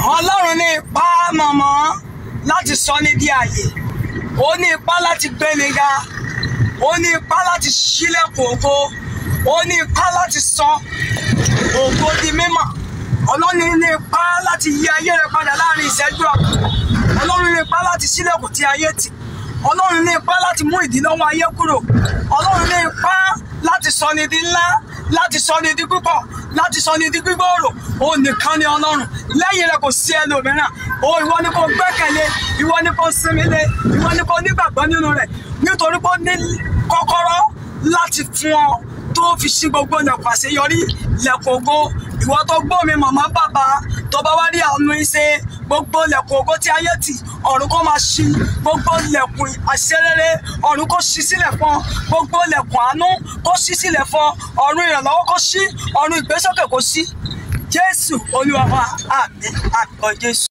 Ọlọ́run ní ipá mọ̀mọ́ láti sọ ní di àyè. Ó ní ipá láti gbé ni ga. Ó ní ipá láti ṣílẹ̀kùn ògo. Ó ní ipá láti sọ ògo di mímọ̀. Ọlọ́run ní ipá láti yí ayé rẹ padà láàrin ìṣẹ́jú ọ̀kan. Ọlọ́run ní ipá láti ṣílẹ̀kùn tí ayé tì. Ọlọ́run ní ipá láti mú ìdílọ́wọ́ ayé kúrò. Ọlọ́run ní ipá láti sọ ní di ńlá, láti sọ ní di púpọ̀, láti sọ ní di gbígbòòrò. Òun nìkan ni Ọlọ́run. Lẹ́yìn rẹ̀ kò sí ẹlòmíràn. O ìwọ ni kò gbẹ́kẹ̀lé, ìwọ ni kò sinmi lé, ìwọ ni kò nígbàgbọ́ nínú rẹ̀. Nítorí pé ó ní kọ́kọ́rọ́ láti fún ọ tó fi ṣí gbogbo ilẹ̀kùn àṣeyọrí, ilẹ̀kùn ògo. Ìwọ tó gbọ́ mi màmá bàbá, tó bá wá rí àánú iṣẹ́, gbogbo ilẹ̀kùn ògo tí ayé tì, ọ̀run kó máa ṣí. Gbogbo ilẹ̀kùn àṣerere, ọ̀run kó ṣí sílẹ̀ fún ọ. Gbogbo ilẹ̀kùn àánú kó ṣí sílẹ̀ fún ọ. Ọ̀run ìrànlọ́wọ́ kó ṣí, ọ̀run ìgbésókè kó ṣí. Jésù Olúwa wa, àmín, àmín Jésù.